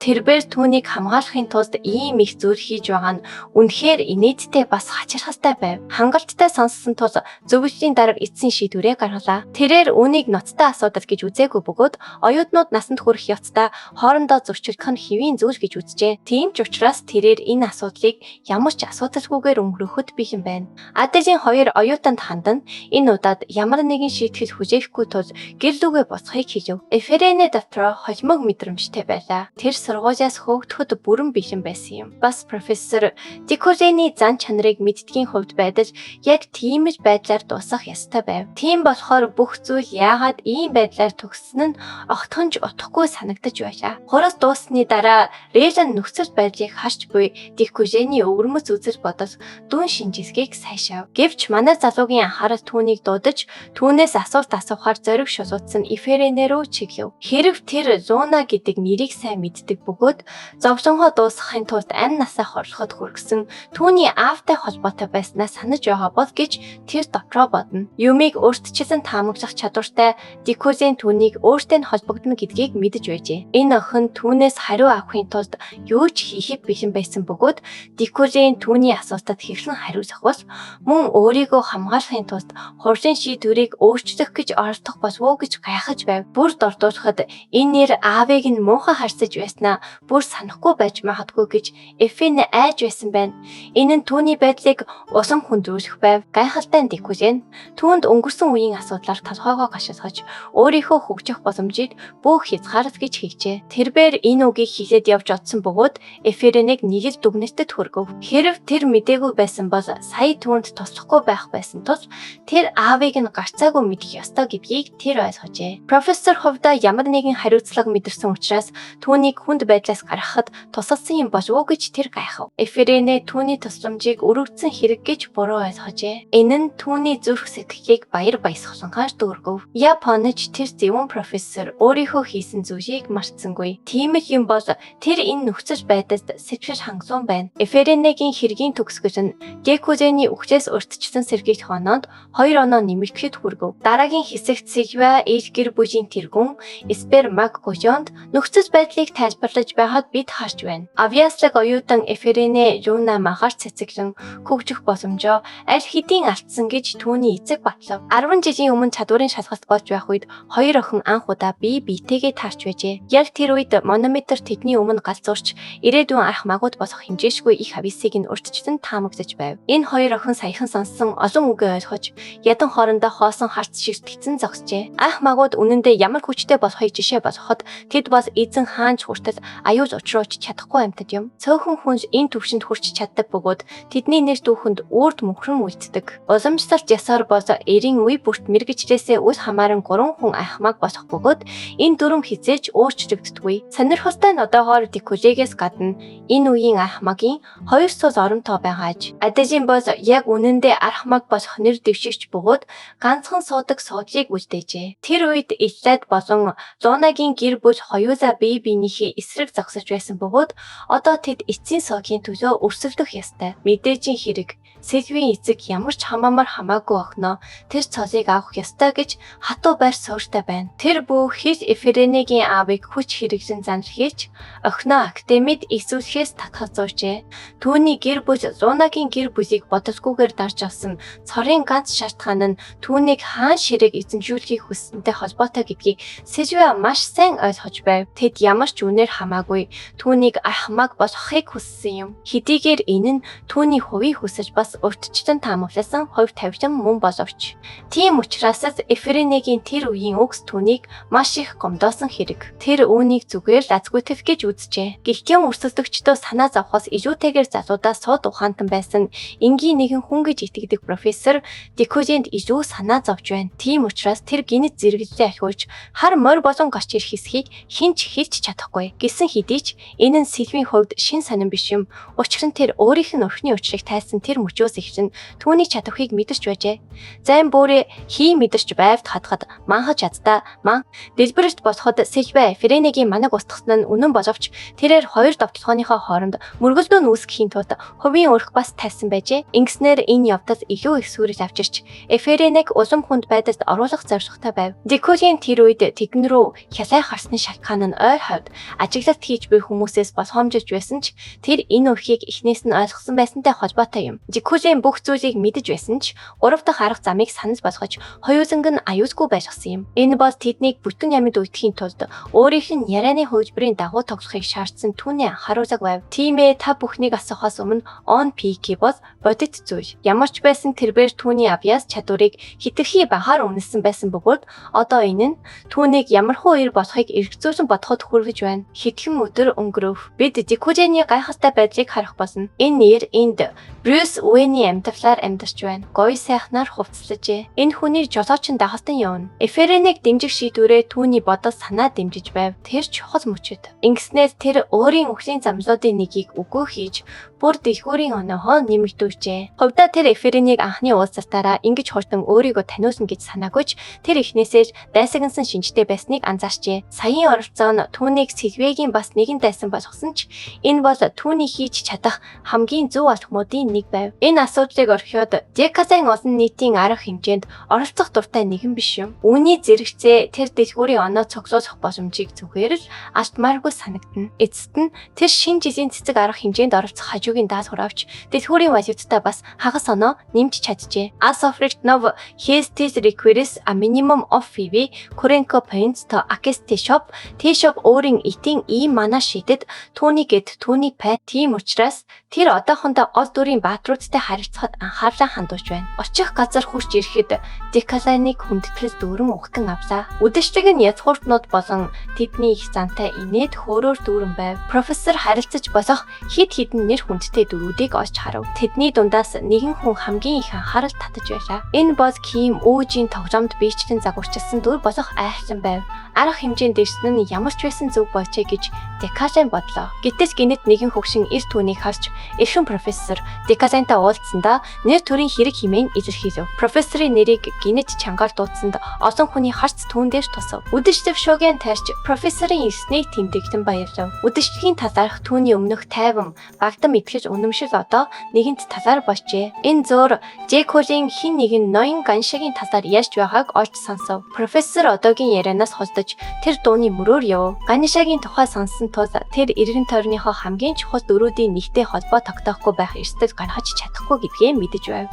Тэрбээр түүнийг хамгаалахын тулд ийм их зүйл хийж байгаа нь үнэхээр инээдтэй бас хачирхалтай байв. Хангалттай сонссон тул зөвлөлийн дарга эцсийн шийдвэрээ гаргалаа. Тэрээр үүнийг ноцтой асуудал гэж үзээгүй бөгөөд оюутнууд насанд хүрэх явцдаа хоорондоо зөрчилдөх нь хэвийн зүйл гэж үзжээ. Тийм ч учраас тэрээр энэ асуудлыг ямар ч асуудалгүйгээр өнгөрөөхөд бэлэн байна. Аделийн хоёр оюутанд хандан энэ удаад ямар нэгэн шийтгэл хүлээхгүй тул гэр лүүгээ буцахыг хэлэв. Эферене дотроо холимог мэдрэмжтэй байлаа. Тэр сургуулиас хөөгдөхөд бүрэн бэлэн байсан юм. Бас профессор Диколений зан чанарыг мэддгийн хувьд байдал яг тийм л байдлаар дуусах ёстой байв. Тийм болохоор бүх зүйл яагаад ийм байдлаар төгссөн нь огтхон ч утгагүй санагдаж байлаа. Хурал дууссаны дараа Релан нөхцөл байдлыг харж буй Диколений өвөрмөц үзэл бодол дүн шинжилгээг сайшаав. Гэвч манай залуугийн анхаарал түүнийг дуудаж түүнээс асуулт асуухаар зориг шулуутсан Эференэ рүү чиглэв. Хэрэв тэр Луна гэдэг нэрийг сайн мэддэг бөгөөд зовлонгоо дуусгахын тулд амь насаа хорлоход хүргэсэн түүний аавтай холбоотой байснаа санаж байгаа бол гэж тэр дотроо бодно. Юмыг өөртчлэн таамаглах чадвартай Дикозен түүнийг өөртөө нь холбогдоно гэдгийг мэдэж байжээ. Энэ охин түүнээс хариу авахын тулд юу ч хийхэд бэлэн байсан бөгөөд Дикозен түүний асуултад хэрхэн хариулах бол мөн өөрийгөө хамгаалахын тулд хурлын шийдвэрийг өөрчлөх гэж оролдох болов уу гэж гайхаж байв. Бүр дордуулахад энэ нэр аавыг нь муухай харсаж байснаа бүр санахгүй байж магадгүй гэж Эфен айж байсан байна. Энэ нь түүний байдлыг улам хүндрүүлэх байв. Гайхалтай нь Дикүлэн түүнд өнгөрсөн үеийн асуудлаар толгойгоо гашилгаж өөрийнхөө хөгжих боломжийг бүх хязгаарлал гэж хэлжээ. Тэрбээр энэ үгийг хэлээд явж одсон бөгөөд Эференэг нэг л дүгнэлтэд хүргэв. Хэрэв тэр мдээгүй байсан бол сая түүнд туслахгүй байх байсан тул тэр аавыг нь гарцаагүй мэдэх ёстой гэдгийг тэр ойлгожээ. Профессор хувьдаа ямар нэгэн хариуцлага мэдэрсэн учраас түүнийг хүнд байдлаас гаргахад тусалсан юм болов уу гэж тэр гайхав. Эференэ түүний тусламжийг өргөдсөн хэрэг гэж буруу ойлгожээ. Энэ нь түүний зүрх сэтгэлийг баяр баясгалангаар дүүргэв. Японоч тэр зөвүүн профессор өөрийнхөө хийсэн зүйлийг мартсангүй. Тийм л юм бол тэр энэ нөхцөл байдалд сэтгэл хангалуун байна. Эференегийн хэргийн төгсгөл нь Гекузений үхлээс урьдчилан сэргийлэх оноонд 2 оноо нэмэгдэхэд хүргэв. Дараагийн хэсэгт Сильва ил гэр бүлийн тэргүүн Эспер Макгожонд нөхцөл байдлыг тайлбарлаж байхад бид харж байна. Авьяаслаг оюутан Эферене Луна магаар цэцэглэн хөгжих боломжоо аль хэдийн алдсан гэж түүний эцэг батлав. 10 жилийн өмнө чадварын шалгалт болж байх үед хоёр охин анх удаа бие биетэйгээ таарч байжээ. Яг тэр үед монометр тэдний өмнө галзуурч ирээдүйн арх магууд болох хэмжээшгүй их авьяасыг нь урьдчилан таамаглаж байв. Энэ хоёр охин саяхан сонссон олон үгээ ойлгож ядан хоорондоо хоосон харц шиг тэгсэн зогсжээ. Арх магууд үнэндээ ямар хүчтэй болохыг жишээ болгоход тэд бол эзэн хаанч хүртэл аюул учруулж чадахгүй амьтад юм. Цөөхөн хүн энэ түвшинд хүрч чаддаг бөгөөд тэдний нэр түүхэнд үрд мөнхрөн үлддэг. Уламжлалт ёсоор бол 90 үе бүрт мэргэжлээсээ үл хамааран 3 хүн архмаг болох бөгөөд энэ дүрэм хэзээ ч өөрчлөгддөггүй. Сонирхолтой нь одоогоор Дикулегээс гадна энэ үеийн архмагийн хоёр сул оронтоо байгаа аж. Аделийн бол яг үнэндээ архмаг болох нэр дэвшигч бөгөөд ганцхан суудаг суудлыг үлдээжээ. Тэр үед Иллад болон Лунагийн гэр бүл хоёулаа бие биенийхээ эсрэг зогсож байсан бөгөөд одоо тэд эцсийн суудлын төлөө өрсөлдөх ёстой. Мэдээжийн хэрэг Сэлвийн эцэг ямар ч хамаамар хамаагүй охиноо тэр цолыг авах ёстой гэж хатуу байр суурьтай байна. Тэр бүү хил Эференегийн аавыг хүч хэрэглэн занал хийж охиноо академид эсүүлэхээс татгалзуужээ. Түүний гэр бүл Лунагийн гэр бүлийг бодолгүйгээр дарж авсан цорын ганц шалтгаан нь түүнийг хаан ширээг эзэмшүүлэхийг хүссэнтэй холбоотой гэдгийг Сэлвэ маш сайн ойлгож байв. Тэд ямар ч үнээр хамаагүй түүнийг архмаг болгохыг хүссэн юм. Хэдийгээр энэ нь түүний хувийн хүсэл бас урьдчилан таамагласан хувь тавилан мөн боловч. Тийм учраас Эфренегийн тэр үеийн үгс түүнийг маш их гомдоосон хэрэг. Тэр үүнийг зүгээр л азгүйтгэх гэж үзжээ. Гэлтэн өрсөлдөгчдөө санаа зовхоос илүүтэйгээр залуудаа сууд ухаантан байсан энгийн нэгэн хүн гэж итгэдэг профессор Дикозенд илүү санаа зовж байна. Тийм учраас тэр гинэт зэрэглэлээ ахиулж хар морь болон гарч ирэх хэсгийг хэн ч хэлж чадахгүй. Гэсэн хэдий ч энэ нь Сэлвийн хувьд шин сонин биш юм. Учир нь тэр өөрийнх нь өрхний учрыг тайлсан тэр мөчөөс ихсэн түүний чадварыг мэдэрч байжээ. Зайн бүрээ хий мэдэрч байвд хатахад манхаж чаддаа ман дэлбэрэлт босоход Сэлвэ Френегийн манаг устгасан нь үнэн боловч тэрээр хоёр довтлогооныхоо хооронд мөргөлдөө нь үүсгэхийн тулд хувийн өрх бас тайлсан байжээ. Ингэснээр энэ явдал илүү их сүрэл авчирч Эференег улам хүнд байдалд оруулах зорилготой байв. Диколийн тэр үед тэдэн рүү хялай харсны шалтгаан нь ойр хавьд Ажиглалт хийж буй хүмүүсээс болгоомжилж байсан ч тэр энэ үхийг эхнээс нь ойлгосон байсантай холбоотой юм. Дикулийн бүх зүйлийг мэдэж байсан ч гурав дахь арга замыг санал болгож хоёуланг нь аюулгүй байлгасан юм. Энэ бол тэднийг бүтэн амьд үлдэхийн тулд өөрийнх нь ярианы хувилбарын дагуу тоглохыг шаардсан түүний анхааруулга байв. Тийм ээ, та бүхнийг асуухаас өмнө on peak бол бодит зүйл. Ямар ч байсан тэрбээр түүний авьяас чадварыг хэтэрхий багаар үнэлсэн байсан бөгөөд одоо энэ нь түүнийг ямархуу эр болохыг эргцүүлэн бодоход хүргэж байна. Хэдхэн өдөр өнгөрөв. Бид Дикужений гайхалтай байдлыг харах болно. Энэ нэр энд Брюс Уэйний амьдралаар амьдарч байна. Гоё сайхнаар хувцаслажээ. Энэ хүний жолооч нь дагалдан явна. Эференийг дэмжих шийдвэрээ түүний бодол санаа дэмжиж байв. Тэр чухал мөчөд. Ингэснээр тэр өөрийн үхлийн замлуудын нэгийг үгүй хийж бүр дэлгүүрийн оноохоо нэмэгдүүлжээ. Хувьдаа тэр Эференийг анхны уулзалтаараа ингэж хурдан өөрийгөө таниулна гэж санаагүй ч тэр эхнээсээ л дайсагнасан шинжтэй байсныг анзаарчээ. Саяын оролцоо нь түүнийг Сэлвегийн бас нэгэн дайсан болгосон ч энэ бол түүний хийж чадах хамгийн зөв алхмуудын нэг байв. Энэ асуудлыг орхиод Деказайн олон нийтийн арга хэмжээнд оролцох дуртай нэгэн биш юм. Үүний зэрэгцээ тэр дэлгүүрийн оноо цуглуулах боломжийг зүгээр л алдмааргүй санагдана. Эцэст нь тэр шинэ жилийн цэцэг арга хэмжээнд оролцох хажуугийн даалгавар авч дэлгүүрийн валюттай бас хагас оноо нэмж чаджээ. As of right now, he still requires a minimum of 5 Kurenko points to access the shop. T-shop өөрийн итийн ийм манай шидэд түүний гэд түүний пай. Тийм учраас тэр одоохондоо гол дүрийн баатруудтай харилцахад анхаарлаа хандуулж байна. Очих газар хүрч ирэхэд Декаланыг хүндэтгэл дүүрэн угтан авлаа. Үдэшлэг нь язгууртнууд болон тэдний их зантай инээд хөөрөөр дүүрэн байв. Профессор харилцаж болох хэд хэдэн нэр хүндтэй дүрүүдийг олж харав. Тэдний дундаас нэгэн хүн хамгийн их анхаарал татаж байлаа. Энэ бол Ким Үүжийн тоглоомд биечлэн загварчилсан дүр болох айхлан байв. Арга хэмжээнд ирсэн нь ямар ч байсан зөв болжээ гэж Декален бодлоо. Гэтэл гэнэт нэгэн хөгшин эр түүнийг харж эрхэм профессор Декалентай уулзсандаа нэр төрийн хэрэг хэмээн илэрхийлэв. Профессорын нэрийг гэнэт чангаар дуудсанд олон хүний харц түүн дээр тусав. Үдэшлэг шогийн таарч профессорын ирснийг тэмдэглэн баярлав. Үдэшлэгийн талаарх түүний өмнөх тайван багдам итгэж үнэмшил одоо нэгэнт талаар болжээ. Энэ зуур Жеколийн хэн нэгэн ноён Ганшагийн талаар ярьж байгааг олж сонсов. Профессор одоогийн ярианаас холдож тэр дууны мөрөөр яв. Ганшагийн тухай сонссон тул тэр эргэн тойрныхоо хамгийн чухал дүрүүдийн нэгтэй холбоо тогтоохгүй байх эрсдэл гаргаж чадахгүй гэдгээ мэдэж байв.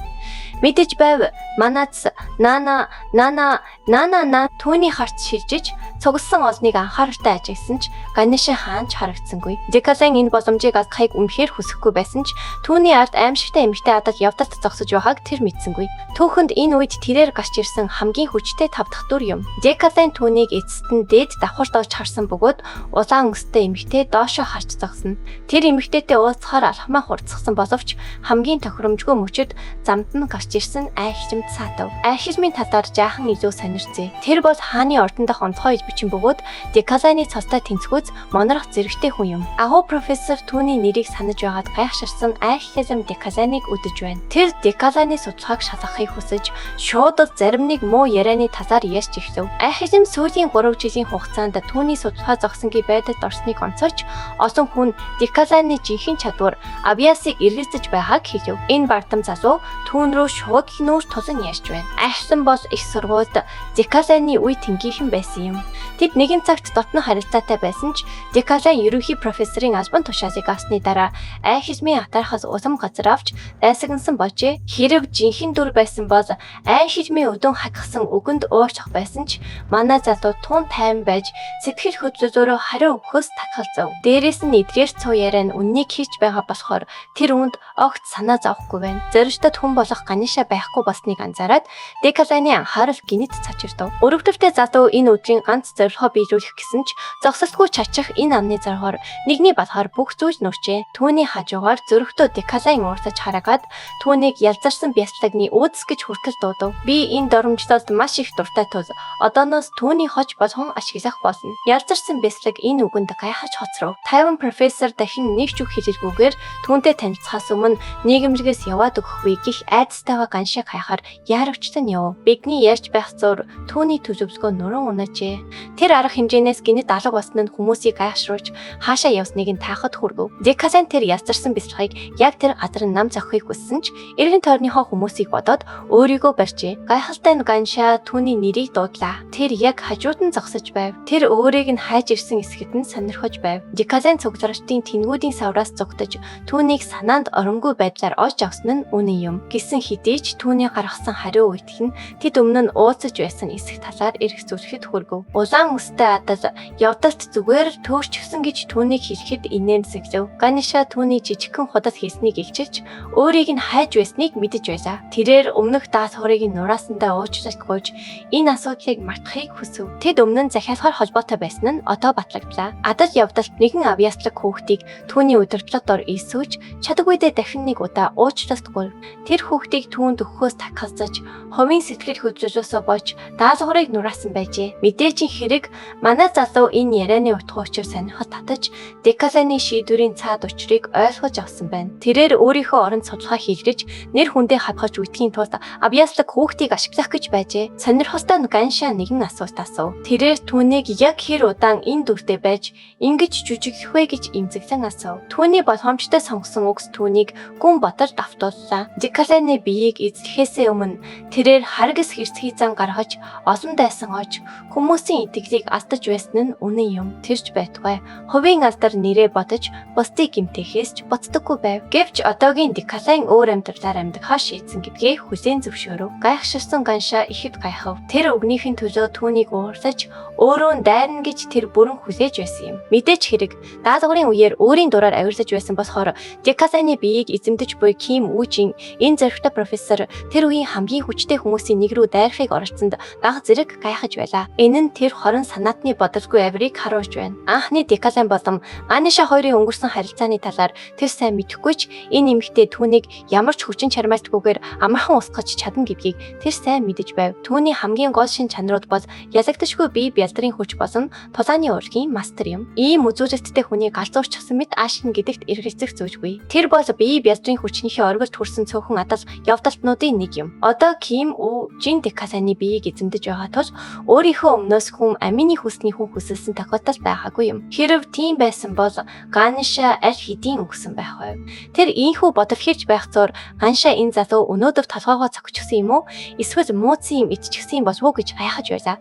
Мэдэж байв. Манац нана нана нана на түүний харц шилжиж цугласан олныг анхааралтай ажигласан ч Ганеша хаан ч харагдсангүй. Декален энэ боломжийг алдахыг үнэхээр хүсэхгүй байсан ч түүний ард аимшигтай эмэгтэй адал явдалт зогсож байгааг тэр мэдсэнгүй. Түүхэнд энэ үед тэрээр гарч ирсэн хамгийн хүчтэй тав дахь дүр юм. Декален түүнийг эцэст нь дээд давхарт олж харсан бөгөөд улаан өстэй эмэгтэй доошоо харж зогсно. Тэр эмэгтэйтэй уулзахаар алхмаа хурдсагсан боловч хамгийн тохиромжгүй мөчөд замд нь гарч ирсэн айхлам саатав. Айхлмын талаар жаахан илүү сонирцъя. Тэр бол хааны ордон дахь онцгой бичин бөгөөд Декаланы цолтой тэнцвүүц монорох зэрэгтэй хүн юм. Агуу профессор түүний нэрийг санаж байгаад гайхширсан айхлам Декаланыг үдэж байна. Тэр Декаланы судалгааг шалгахыг хүсэж шууд л зарим нэг муу ярианы талаар ярьж эхлэв. Айхлам сүүлийн 3 жилийн хугацаанд түүний судалгаа зогсонгийн байдалд орсныг онцолж олон хүн Декаланы жинхэнэ чадвар авьяасыг эргэлзэж байгааг хэлэв. Энэ бардам залуу түүн рүү шууд л нүүр тулан ярьж байна. Айхлан бол их сургуульд Декаланы үе тэнгийнхэн байсан юм. Тэд нэгэн цагт дотно харилцаатай байсан ч Декалан ерөнхий профессорын албан тушаалыг авсны дараа айхлмын атаархаас улам газар авч дайсагнасан болжээ. Хэрэв жинхэнэ дүр байсан бол айхлмын өдөн хагасан үгэнд уурчих байсан ч манай залуу тун тайван байж сэтгэл хөдлөлөөрөө хариу өгөхөөс татгалзав. Дээрээс нь эдгээр цуу яриа нь үннийг хийж байгаа болохоор тэр үүнд огт санаа зовхгүй байна. Зоригтой хүн болох Ганиша байхгүй болсныг анзаараад Декаланы анхаарал гэнэт цочирдов. Өрөвдөлтэй залуу энэ өдрийн ганц зорилгоо биелүүлэх гэсэн ч зогсолтгүй чачих энэ амны зоргоор нэгний балгаар бүх зүйл нүрчээ. Түүний хажуугаар зөрөгтөө Декалайн уурсаж хараагаад түүнийг ялзарсан бяслагны үүдс гэж хүртэл дуудав. Би энэ доромжлолд маш их дуртай тул одооноос түүний хож болгон ашиглах болно. Ялзарсан бяслаг энэ үгэнд гайхаж хоцров. Тайван профессор дахин нэг ч үг хэлэлгүйгээр түүнтэй танилцахаас өмнө нь нийгэмлэгээс яваад өгөх вэ гэх айдастайгаа Ганшаг хайхаар яаравчлан яв. Бидний ярьж байх зур түүний төлөвлөгөө нуран унаажээ. Тэр арга хэмжээнээс гэнэт алга болсон нь хүмүүсийг гайхшруулж хаашаа явсныг нь таахад хүргэв. Декален тэр ястарсан бясалгахыг яг тэр газар нь нам зохихыг хүссэн ч эргэн тойрныхоо хүмүүсийг бодоод өөрийгөө барьжээ. Гайхалтай нь Ганша түүний нэрийг дуудлаа. Тэр яг хажууд нь зогсож байв. Тэр өөрийг нь хайж ирсэн эсэхэд нь сонирхож байв. Декален цугларчдын тэнгүүдийн савраас зугтаж түүнийг санаанд оронгүй байдлаар олж авсан нь үнэн юм. Гэсэн хэдий ч түүний гаргасан хариу үйлдэл нь тэд өмнө нь уулзаж байсан эсэх талаар эргцүүлэхэд хүргэв. Улаан үстэй адал явдалт зүгээр л төөрчихсөн гэж түүнийг хэлэхэд инээмсэглэв. Ганиша түүний жижигхэн худал хийснийг илчилж өөрийг нь хайж байсныг мэдэж байлаа. Тэрээр өмнөх даалгаврыг нь нураасандаа уучлалт гуйж энэ асуудлыг мартахыг хүсэв. Тэд өмнө нь захиалгаар холбоотой байсан нь одоо батлагдлаа. Адал явдалт нэгэн авьяаслаг хүүхдийг түүний удирдлага дор элсүүлж чадагүйдээ дахин нэг удаа уучлалт гуйв. Тэр хүүхдийг түүнд өгөхөөс татгалзаж хувийн сэтгэл хөдлөлөөсөө болж даалгаврыг нураасан байжээ. Мэдээжийн хэрэг манай залуу энэ ярианы утга учир сонирхол татаж Декаланы шийдвэрийн цаад учрыг ойлгож авсан байна. Тэрээр өөрийнхөө оронд судалгаа хийлгэж нэр хүндээ хавхаж үтгэхийн тулд авьяаслаг хүүхдийг ашиглах гэж байжээ. Сонирхолтой нь Ганша нэгэн асуулт асуув. Тэрээр түүнийг яг хэр удаан энэ дүртэй байж ингэж жүжиглэх вэ гэж эмзэглэн асуув. Түүний болгоомжтой сонгосон үгс түүнийг гүн бодож давтууллаа. Декаланы биеийг эзлэхээсээ өмнө тэрээр харгас хэрцгий зан гаргаж олон дайсан ож хүмүүсийн итгэлийг алдаж байсан нь үнэн юм. Тэрч байтугай хувийн алдар нэрээ бодож бусдыг гэмтээхээс ч боддоггүй байв. Гэвч одоогийн Декалан өөр амьдралаар амьдрахаа шийдсэн гэдгээ хүлээн зөвшөөрөв. Гайхширсан Ганша ихэд гайхав. Тэр үгнийх нь төлөө түүнийг уурлаж өөрөө нь дайрна гэж тэр бүрэн хүлээж байсан юм. Мэдээч хэрэг даалгаврын үеэр өөрийн дураар авирлаж байсан болохоор Декаланы биеийг эзэмдэж буй Ким Үжин энэ зоригтой профессор тэр үеийн хамгийн хүчтэй хүмүүсийн нэг рүү дайрахыг оролцсонд баг зэрэг гайхаж байлаа. Энэ нь тэр хорон санаатны бодолгүй авирыг харуулж байна. Анхны Декалан болон Аниша хоёрын өнгөрсөн харилцааны талаар тэр сайн мэдэхгүй ч энэ эмэгтэй түүнийг ямар ч хүчин чармайлтгүйгээр амархан устгаж чадна гэдгийг тэр сайн мэдэж байв. Түүний хамгийн гол шин чанарууд бол ялагдашгүй бие бялдрын хүч болон тулааны урлагийн мастер юм. Ийм үзүүлэлттэй хүний галзуурчсан мэт аашин гэдэгт эргэлзэх зүйлгүй. Тэр бол бие бялдрын хүчнийхээ оргилд хүрсэн цөөхөн адал явдалтнуудын нэг юм. Одоо Ким У Жин Декаланы биеийг эзэмдэж байгаа тул өөрийнхөө өмнөөс хүн амины хүсний хүн хүсэлсэн тохиолдол байгаагүй юм. Хэрв тийм байсан бол Ганиша аль хэдийн өгсөн байх байв. Тэр ийхүү бодол хэрж байх зур Ганша энэ залуу өнөөдөр толгоогоо цогчихсон юм уу? Эсвэл мууцсан юм идчихсэн болов уу гэж гайхаж байлаа.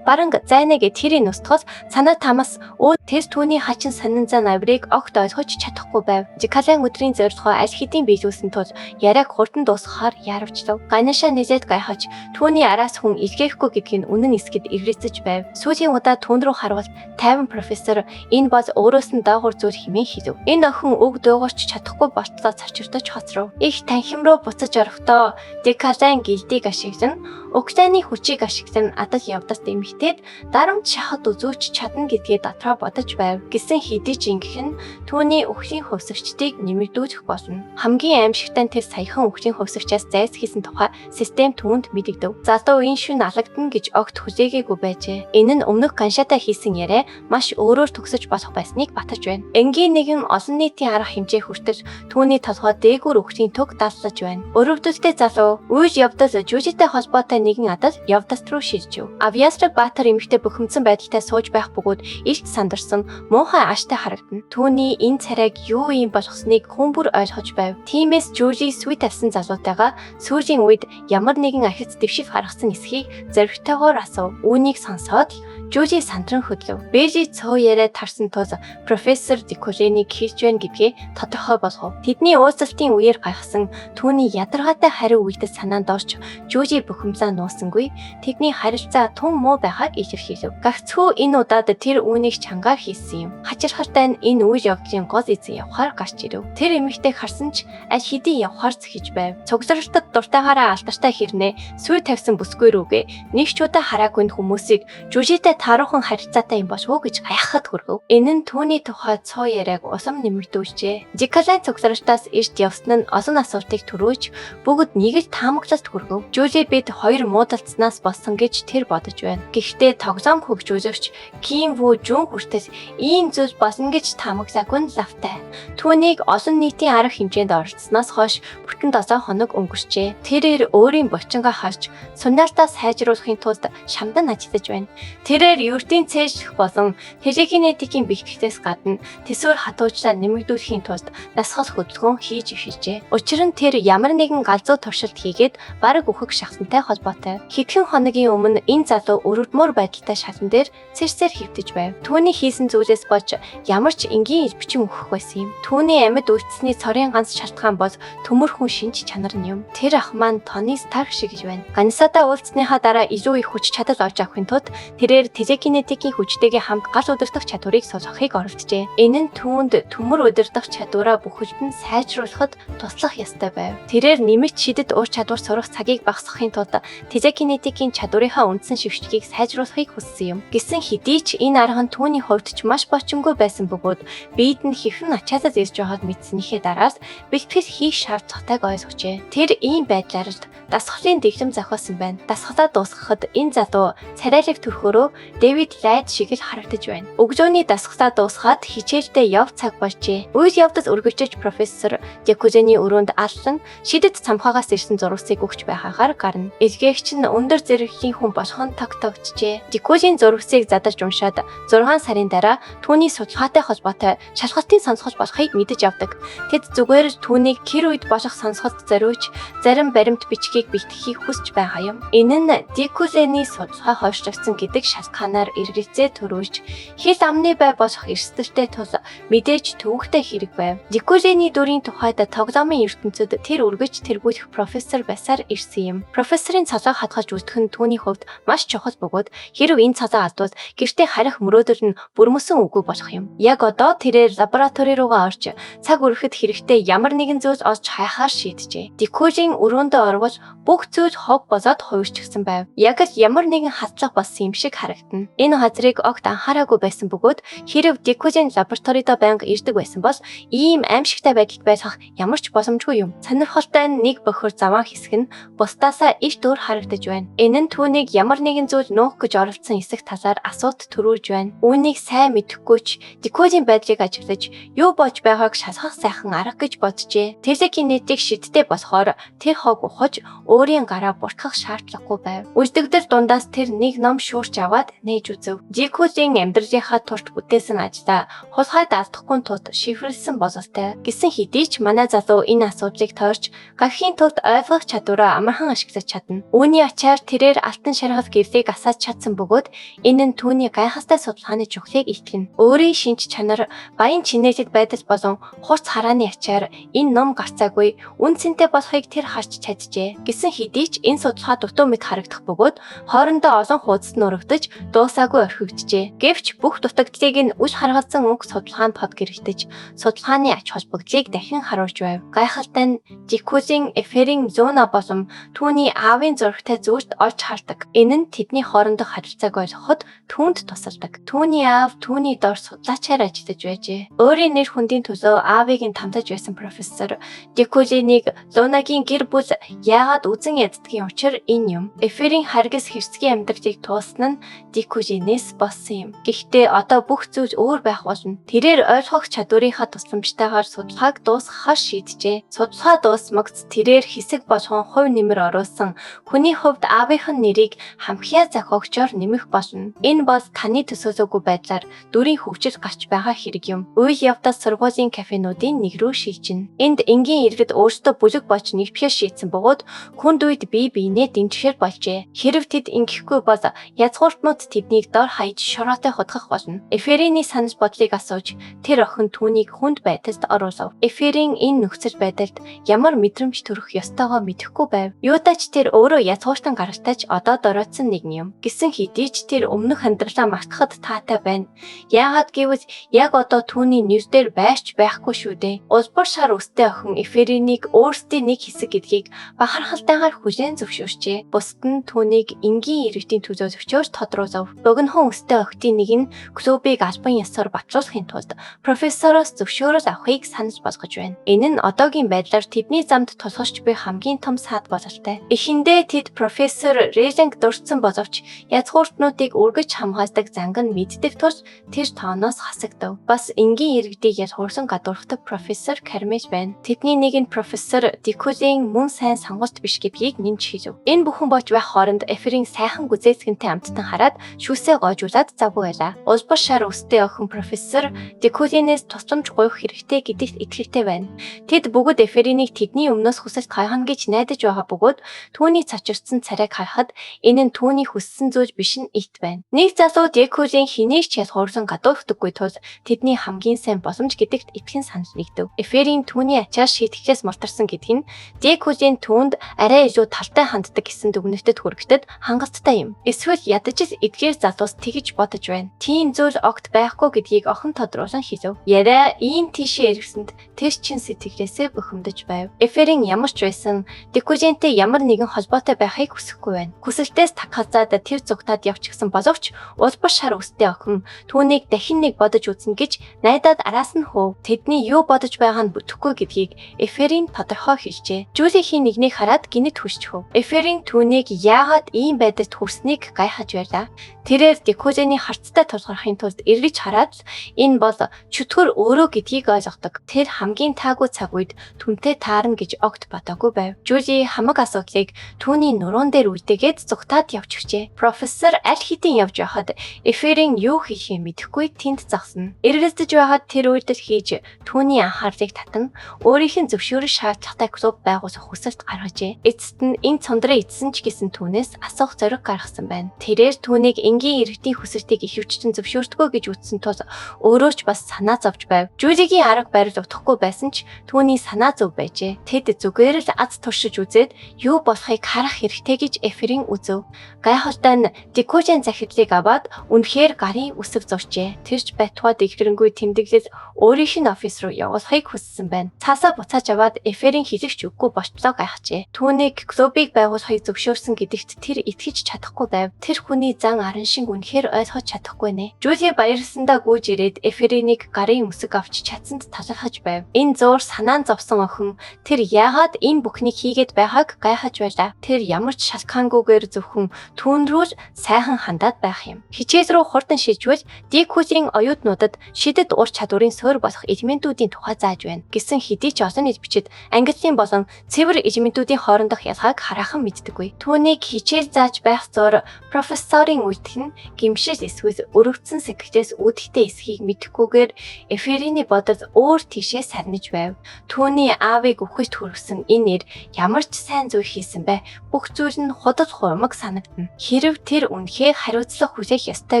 Баранг зайнаг тэрийн устгал санаа тамас өө тэр түүний хачин сонин зан авирыг огт ойлгож чадахгүй байв. Декалан өдрийн зорилгоо аль хэдийн биелүүлсэн тул яриаг хурдан дуусгахаар яарвчлав. Ганиша нэлээд гайхаж түүний араас хүн илгээхгүй гэдг нь үнэн эсгэд эргэлзэж байв. Сүүлийн удаа түүн рүү харвал тайван профессор энэ бол өөрөөс нь доогуур зүйл хэмээн хэлв. Энэ охин үг дуугарч чадахгүй болтлоо цочирдож хоцров. Их танхим руу буцаж орохдоо Декалан гэлдийг ашиглан Уктаны хүчийг ашиглан адал явдалт эмэгтэйд дарамт шахад үзүүлж чадна гэдгээ дотроо бодож байв. Гэсэн хэдий ч ингэх нь түүний өхлийн хувьсагчдыг нэмэгдүүлэх болно. Хамгийн аимшигтай нь тэр саяхан өхлийн хувьсагчаас зайлсхийсэн тухай систем түүнд мэдэгдэв. Залуу энэ шүн алагдана гэж огт хүлээгээгүй байжээ. Энэ нь өмнөх Ганшатай хийсэн яриа маш өөрөөр төгсөж болох байсныг батаж байна. Энгийн нэгэн олон нийтийн арга хэмжээ хүртэл түүний толгой дээгүүр өхлийн төг даллаж байна. Өрөвдөлтэй залуу үйл явдал жүжигтэй холбоотой нэгэн адал явдалт руу шилжив. Авьяасраг Баатар эмэгтэй бухимдсан байдалтай сууж байх бөгөөд илт сандарсан муухай ааштай харагдана. Түүний энэ царайг юу юм болгосныг хүн бүр ойлгож байв. Тиймээс Жюли сүй тавьсан залуутайгаа сүүлийн үед ямар нэгэн ахиц дэвшил гаргасан эсхийг зоригтойгоор асуув. Үүнийг сонсоод л Жюли сандран хөдлөв. Бэли цоо яриа тарсан тул профессор Деколенийг хэлж байна гэдгээ тодорхой болгов. Тэдний уулзалтын үеэр гаргасан түүний ядаргаатай хариу үйлдэл санаанд орж Жюли бухимлаа нуусангүй. Тэдний харилцаа тун муу байгааг илэрхийлэв. Гагцхүү энэ удаад тэр үүнийг чангаар хийсэн юм. Хачирхалтай нь энэ үйл явдлын гол эзэн явхаар гарч ирэв. Тэр эмэгтэйг харсан ч аль хэдийн явхаар зэхэж байв. Цугларалтад дуртайгаараа алдартай хэрнээ сүй тавьсан бүсгүй рүүгээ нэг ч удаа хараагүй нь хүмүүсийг жүжигтэй тааруухан харилцаатай юм болов уу гэж гайхахад хүргэв. Энэ нь түүний тухай цуу яриаг улам нэмэгдүүлжээ. Диколайн цуглаалтаас эрт явсан нь олон асуултыг төрүүлж бүгд нэг л таамаглалт хүргэв. Жули бид хоёр муудалцсанаас болсон гэж тэр бодож байна. Гэхдээ тоглоом хөгжүүлэгч Ким Ву Жун хүртэл ийм зүйл болно гэж таамаглаагүй нь лавтай. Түүнийг олон нийтийн арга хэмжээнд оролцсноос хойш бүтэн 7 хоног өнгөрчээ. Тэрээр өөрийн булчингаа харж сунаартаа сайжруулахын тулд шамдан ажиллаж байна. Тэрээр ертийн цээжлэх болон телекинетикийн бэлтгэлээс гадна төсвөр хатуужлаа нэмэгдүүлэхийн тулд дасгал хөдөлгөөн хийж эхэлжээ. Учир нь тэр ямар нэгэн галзуу туршилт хийгээд бараг үхэх шахсантай холбоотой. Хэдхэн хоногийн өмнө энэ залуу өрөвдмөр байдалтай шалан дээр цэрсээр хэвтэж байв. Түүний хийсэн зүйлээс болж ямар ч энгийн элбэчин үхэх байсан юм. Түүний амьд үлдсэний цорын ганц шалтгаан бол төмөрхөн шинж чанар нь юм. Тэр ах маань Тони Старк шиг гэж байна. Ганисадаа уулзсныхаа дараа илүү их хүч чадал олж авахын тулд тэрээр телекинетикийн хүчтэйгээ хамт гал удирдах чадварыг суулгахыг оролджээ. Энэ нь түүнд төмөр удирдах чадвараа бүхэлд нь сайжруулахад туслах ёстой байв. Тэрээр нэмэлт шидэт ур чадвар сурах цагийг багасгахын тулд телекинетикийн чадварынхаа үндсэн шившлэгийг сайжруулахыг хүссэн юм. Гэсэн хэдий ч энэ арга нь түүний хувьд ч маш бочимгүй байсан бөгөөд биед нь хэрхэн ачаалал ирж байгааг мэдсэнийхээ дараас бэлтгэл хийх шаардлагатайг ойлгожээ. Тэр ийм байдлаар л дасгалын дэглэм зохиосон байна. Дасгалаа дуусгахад энэ залуу царайлаг төрхөөрөө Дэвид Лайд шиг л харагдаж байна. Өглөөний дасгалаа дуусгаад хичээлдээ яв цаг болжээ. Үйл явдал үргэлжлэж профессор Дякузений өрөөнд аллан шидэт цамхаагаас ирсэн зурвасыг өгч байгаагаар гарна. Илгээгч нь өндөр зэрэглэлийн хүн болох нь тогтогджээ. Дякузийн зурвасыг задарч уншаад 6 сарын дараа түүний судалгаатай холбоотой шалгалтын сонсгол болохыг мэдэж авдаг. Тэд зүгээр л түүнийг тэр үед болох сонсголд зориулж зарим баримт бичгийг бэлтгэхийг хүсэж байгаа юм. Энэ нь Дикулэний судалгаа хойшлогдсон гэдэг шалтгаанаар эргэлзээ төрүүлж хил амны бай болох эрсдэлтэй тул мэдээж төвөгтэй хэрэг байв. Дикулэний дүрийн тухайд тоглоомын ертөнцид тэр үргэлж тэргүүлэх профессор байсаар ирсэн юм. Профессорын цолоо хадгалж үлдэх нь түүний хувьд маш чухал бөгөөд хэрв энэ цолоо алдвал гэртээ харих мөрөөдөл нь бүрмөсөн үгүй болох юм. Яг одоо тэрээр лаборатори руугаа орж цаг үрэхэд хэрэгтэй ямар нэгэн зүйл олж хайхаар шийджээ. Дикулийн өрөөндөө орвол бүх зүйл хог болоод хувирчихсан байв. Яг л ямар нэгэн хатлага болсон юм шиг харагдана. Энэ газрыг огт анхаараагүй байсан бөгөөд хэрв Дикулийн лабораторидоо байнга ирдэг байсан бол ийм аимшигтай байдалд байх ямар ч боломжгүй юм. Сонирхолтой нь нэг бохир заваан хэсэг нь бусдаасаа иш дөр харагдаж байна. Энэ нь түүнийг ямар нэгэн зүйл нуух гэж оролдсон эсэх талаар асуулт төрүүлж байна. Үүнийг сайн мэдэхгүй ч Дикулийн байдлыг ажиглаж юу болж байгааг шалгах сайхан арга гэж боджээ. Телекинетик шидтэй болохоор тэр хог ухаж өөрийн гараа буртгах шаардлагагүй байв. Үлдэгдэл дундаас тэр нэг ном шүүрч аваад нээж үзэв. Дикулийн амьдралынхаа турт бүтээсэн ажлаа хулгайд алдахгүй тулд шифрлсэн бололтой. Гэсэн хэдий ч манай залуу энэ асуудлыг тойрч гавхийн тулд ойлгох чадвараа амархан ашиглаж чадна. Үүний ачаар тэрээр алтан шаргал гэрлийг асааж чадсан бөгөөд энэ нь түүний гайхалтай судалгааны чухлыг илтгэнэ. Өөрийн шинж чанар, баян чинээлэг байдал болон хурц харааны ачаар энэ ном гарцаагүй үн цэнтэй болохыг тэр харж чаджээ. Гэсэн хэдий ч энэ судалгаа дутуу мэт харагдах бөгөөд хоорондоо олон хуудас нурагдаж дуусаагүй орхигджээ. Гэвч бүх дутагдлыг нь үл харгалзан уг судалгаанд под гэрэлтэж судалгааны ач холбогдлыг дахин харуулж байв. Гайхалтай нь Дикулийн Эферийн Зона болон түүний аавын зурагтай зүйлд олж хардаг. Энэ нь тэдний хоорондох харилцааг ойлгоход түүнд тусалдаг. Түүний аав түүний дор судлаачаар ажиллаж байжээ. Өөрийн нэр хүндийн төлөө аавыг нь тамтаж байсан профессор Дикулинийг Лунагийн гэр бүл яагаад үзен яддгийн учир энэ юм. Эферийн харгас хэрцгий амьдралыг туулсан нь Дикулинээс болсон юм. Гэхдээ одоо бүх зүйл өөр байх болно. Тэрээр ойлгох чадварынхаа тусламжтайгаар судалгааг дуусгахаар шийджээ. Судалгаа дуусмагц тэрээр хэсэг болгон хувь нэмэр оруулсан хүний хувьд аавынх нь нэрийг хамхиа зохиогчоор нэмэх болно. Энэ бол таны төсөөлөөгүй байдлаар дүрийн хөгжил гарч байгаа хэрэг юм. Үйл явдал сургуулийн кафенуудын нэг рүү шилжинэ. Энд энгийн иргэд өөрсдөө бүлэг болж нэгтгэхэр шийдсэн бөгөөд хүнд үед бие биенээ дэмжихээр болжээ. Хэрв тэд ингэхгүй бол язгууртнууд тэднийг дор хаяж шороотой хутгах болно. Эфериний санал бодлыг асууж тэр охин түүнийг хүнд байдалд оруулав. Эферийн энэ нөхцөл байдалд ямар мэдрэмж төрөх ёстойгоо мэдэхгүй байв. Юудаач тэр өөрөө язгууртан гаралтайч одоо доройтсон нэгэн юм. Гэсэн хэдий ч тэр өмнөх амьдралаа мартахад таатай байна. Яагаад гэвэл яг одоо түүний нэр дээр байрч байхгүй шүү дээ. Улбар шар үстэй охин Эферинийг өөрсдийн нэг хэсэг гэдгийг бахархалтайгаар хүлээн зөвшөөрчээ. Бусад нь түүнийг энгийн иргэдийн төлөөлөгчөөр тодруулав. болов. Богинохон өстэй охидын нэг нь клубыг албан ёсоор батлуулахын тулд профессороос зөвшөөрөл авахыг санал болгож байна. Энэ нь одоогийн байдлаар тэдний замд тулгарч буй хамгийн том саад бололтой. Эхэндээ тэд профессор Рейлинг дурдсан боловч язгууртнуудыг өргөж хамгаалдаг занг нь мэддэг тул тэр тооноос хасагдав. Бас энгийн иргэдийг ялгуурсан гадуурхдаг профессор Кармел байна. Тэдний нэг нь профессор Дикулийн мөн сайн сонголт биш гэдгийг нэмж хэлв. Энэ бүхэн болж байх хооронд Эферийн сайхан гүзээцгэнтэй амттан хараад шүүсээ гоожуулаад завгүй байлаа. Улбар шар өстэй охин профессор Дикулинээс тусламж гуйх хэрэгтэй гэдэгт итгэлтэй байна. Тэд бүгд Эферинийг тэдний өмнөөс хүсэлт гаргана гэж найдаж байгаа бөгөөд түүний цочирдсан царайг харахад энэ нь түүний хүссэн зүйл биш нь ит байна. Нэг залуу Декулийн хэнийг ч ялгуурлан гадуурхдаггүй тул тэдний хамгийн сайн боломж гэдэгт итгэн санал нэгдэв. Эферийн түүний ачаар шийтгэхээс мултарсан гэдг нь Декулийн түүнд арай илүү талтай ханддаг гэсэн дүгнэлтэд хүрэхтэд хангалттай юм. Эсвэл ядаж л эдгээр залуус тэгж бодож байна. Тийм зүйл огт байхгүй гэдгийг охин тодруулан хэлв. Яриа ийм тийшээ эргэсэнд тэр чин сэтгэлээсээ бухимдаж байв. Эферийн ямар ч байсан Декулинтэй ямар нэгэн холбоотой байхыг хүсэхгүй байна. Хүсэлтээс таг хазаад тэр зугтаад явчихсан боловч улбар шар өстэй охин түүнийг дахин нэг бодож үзнэ гэж найдаад араас нь хөөв. Тэдний юу бодож байгаа нь бүтэхгүй гэдгийг Эферийн тодорхой хэлжээ. Жюлихийн нэгнийг хараад гинэт хүсчихв. Эферийн түүнийг яагаад ийм байдалд хүрснийг гайхаж байлаа. Тэрээр Декулины харцтай тулгархын тулд эргэж хараад л энэ бол чөтгөр өөрөө гэдгийг ойлгодог. Тэр хамгийн таагүй цаг үед түнтэй таарна гэж огт бодоогүй байв. Жюли хамаг асуудлыг түүний нуруунд дээр үлдээгээд зугтаад явчихжээ. Профессор аль хэдийн явж байхад Эферийн юу хийхээ мэдэхгүй тэнд зогсно. Эргэлдэж байхад тэр үйлдэл хийж түүний анхаарлыг татан өөрийнх нь зөвшөөрөл шаардлагатай клуб байгуулах хүсэлт гаргажээ. Эцэст нь энэ цундраа эцсэн ч гэсэн түүнээс асуух зориг гаргасан байна. Тэрээр түүнийг энгийн иргэдийн хүсэлтийг ихэвчлэн зөвшөөрдгөө гэж үзсэн тул өөрөө ч бас санаа зовж байв. Жюлигийн арга барил утахгүй байсан ч түүний санаа зөв байжээ. Тэд зүгээр л аз туршиж үзээд юу болохыг харах хэрэгтэй гэж Эферийн үзэв. Гайхалтай нь Декужин захидлыг аваад үнэхээр гарын үсэг зуржээ. Тэр ч байтугай дэлгэрэнгүй тэмдэглэл өөрийнх нь офис руу явуулахыг хүссэн байна. Цаасаа буцааж аваад Эферийн хэлэх ч үггүй болчлоо гайхажээ. Түүнийг клубыг байгуулахыг зөвшөөрсөн гэдэгт тэр итгэж чадахгүй байв. Тэр хүний зан арын шиг үнэхээр ойлгож чадахгүй нэ. Жюли баярлсандаа гүйж ирээд Эферинийг гарын үсэг авч чадсанд талархаж байв. Энэ зуур санаан зовсон охин тэр яагаад энэ бүхнийг хийгээд байгааг гайхаж байлаа. Тэр ямар ч шалтгаангүйгээр зөвхөн түүн рүү л сайхан хандаад байх юм. Хичээл рүү хурдан шилжвэл Дикүлийн оюутнуудад шидэд ур чадварын суурь болох элементүүдийн тухай зааж байна гэсэн хэдий ч олон нийт бичид английн болон цэвэр элементүүдийн хоорондох ялгааг хараахан мэддэггүй. Түүнийг хичээл зааж байх зуур профессорын үйлдэл нь гэмшил эсвэл өргөцсөн сэтгэлээс үүдэлтэй эсхийг мэдэхгүйгээр Эфериний бодол өөр тийшээ сарниж байв. Түүний аавыг үхэлд хүргэсэн энэ нэр ямар ч сайн зүйл хийсэн бэ? Бүх зүйл нь худал хуурмаг санагдана. Хэрв тэр үнэхээр хариуцлага хүлээх ёстой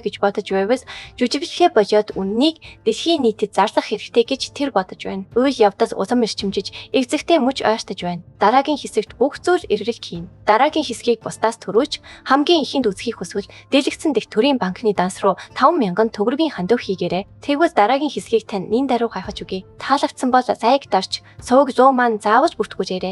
гэж бодож байвал жүжиглэхээ болиод үннийг дэлхийн нийтэд зарлах хэрэгтэй гэж тэр бодож байна. Үйл явдал улам эрчимжиж эгзэгтэй мөч ойртож байна. Дараагийн хэсэгт бүх зүйл эргэлт хийнэ. Дараагийн хэсгийг бусдаас түрүүлж хамгийн ихэнд үзэхийг хүсвэл дэлгэцэн дэх төрийн банкны данс руу 5000 төгрөгийн хандив хийгээрэй. Тэгвэл дараагийн хэсгийг тань нин даруй гаргаж өгье. Таалагдсан бол лайк дарж, суваг 100 маань заавал бүртгүүлээрэй.